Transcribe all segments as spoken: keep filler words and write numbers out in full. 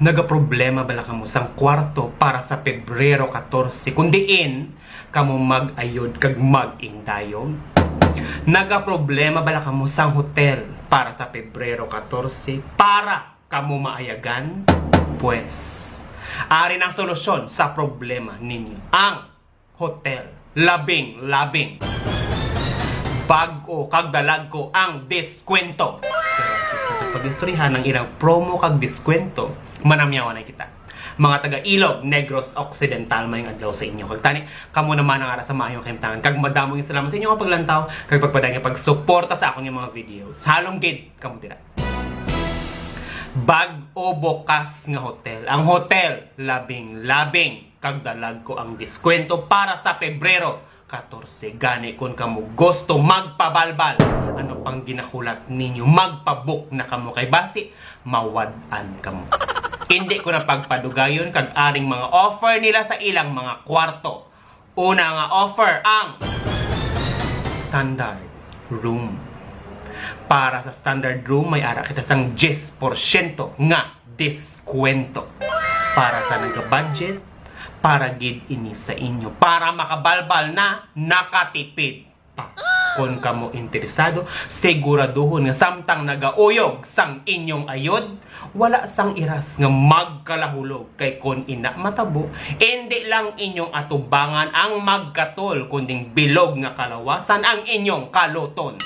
Nagaproblema bala kamo sang kwarto para sa Pebrero katorse, kun diin kamo mag-ayod kag mag-indayog? Nagaproblema bala kamo sang hotel para sa Pebrero katorse para kamo maayagan? Pues, ari na ang solusyon sa problema ninyo. Ang hotel. Labing, labing. Bag-o kag dalagko ang diskwento. Pero sa pag-istoryahan ang ilang promo kag diskwento, manamyawan na kita. Mga taga Ilog, Negros Occidental, maayong adlaw sa inyo. Kag tani, kamo naman ang ara sa maayong kahimtangan. Kag madamo nga salamat sa inyo nga paglantaw, kag pagpadayon nga pagsuporta sa akon nga mga videos. Halong gid kamo dira. Bag-o bukas nga hotel. Ang hotel, labing-labing kag dalagko ang diskwento para sa Pebrero katorse. Gani, kun kamo gusto magpabalbal, ano pang ginahulat ninyo? Magpabook na kamo kay basi mawad-an kamo. Hindi ko na pagpadugayon kag aring mga offer nila sa ilang mga kwarto. Una nga offer, ang standard room. Para sa standard room, may ara kita sang diyes porsyento nga diskwento. Para sa nagabudget, para gid ini sa inyo. Para makabalbal na, nakatipid pa. Kon kamo interesado, siguraduhon nga samtang nagauyog sang inyong ayod, wala sang iras nga magkalahulog, kay kon ina matabo, indi lang inyong atubangan ang magkatol, kundi bilog nga kalawasan ang inyong kaluton.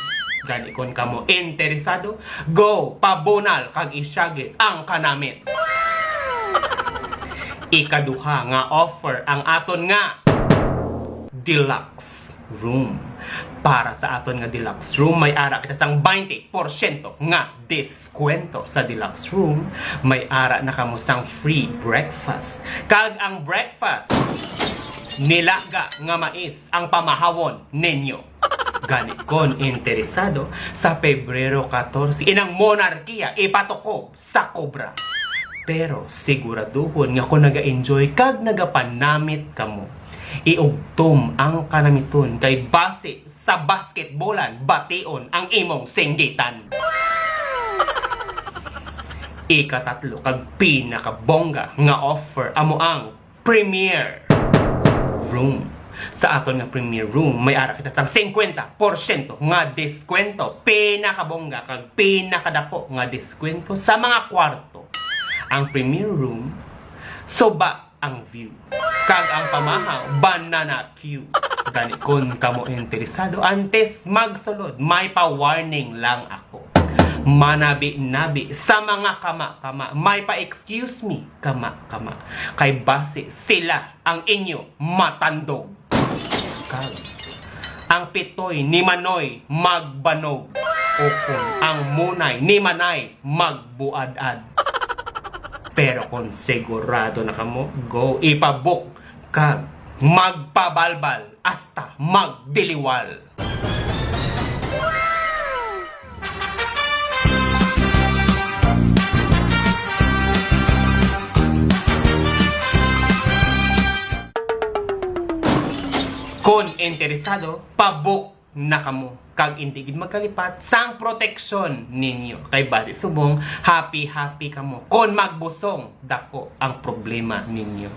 Gani, kon kamo interesado, go, pabunal kag isyagit ang kanamit. Ikaduha nga offer, ang aton nga deluxe room. Para sa aton nga deluxe room, may ara kita sang twenty porsyento nga diskwento. Sa deluxe room, may ara na kamo sang free breakfast. Kag ang breakfast, nilaga nga mais ang pamahawon ninyo. Gani, kon interesado, sa Pebrero katorse, inang monarkiya ipatukob sa Cobra. Pero siguraduhon nga kung naga-enjoy kag nagapanamit kamo, iugtom ang kanamiton, kay basi sa basketbolan, bation ang imong singgitan. Ikatatlo kag pinakabongga nga offer amo ang premier room. Sa aton nga premier room, may ara kita sang singkwenta porsyento nga diskwento. Pinakabongga kag pinakadako nga diskwento sa mga kwarto. Ang premier room, suba ang view. Kag ang pamahaw, banana cue. Gani, kon kamo interesado, antes magsulod, may pa-warning lang ako. Manabi-nabi sa mga kama-kama, may pa-excuse me, kama-kama. Kay basi sila ang inyo matandog. Kag ang pitoy ni Manoy magbanog, o kon ang munay ni Manay magbuad-ad. Pero kung sigurado na kamo, go, ipabook kag magpabalbal hasta magdiliwal. Kon interesado, pabook na kamo, kag indi gid magkalipat sang proteksyon ninyo, kay basi subong happy-happy kamo. Kon magbusong, dako ang problema ninyo.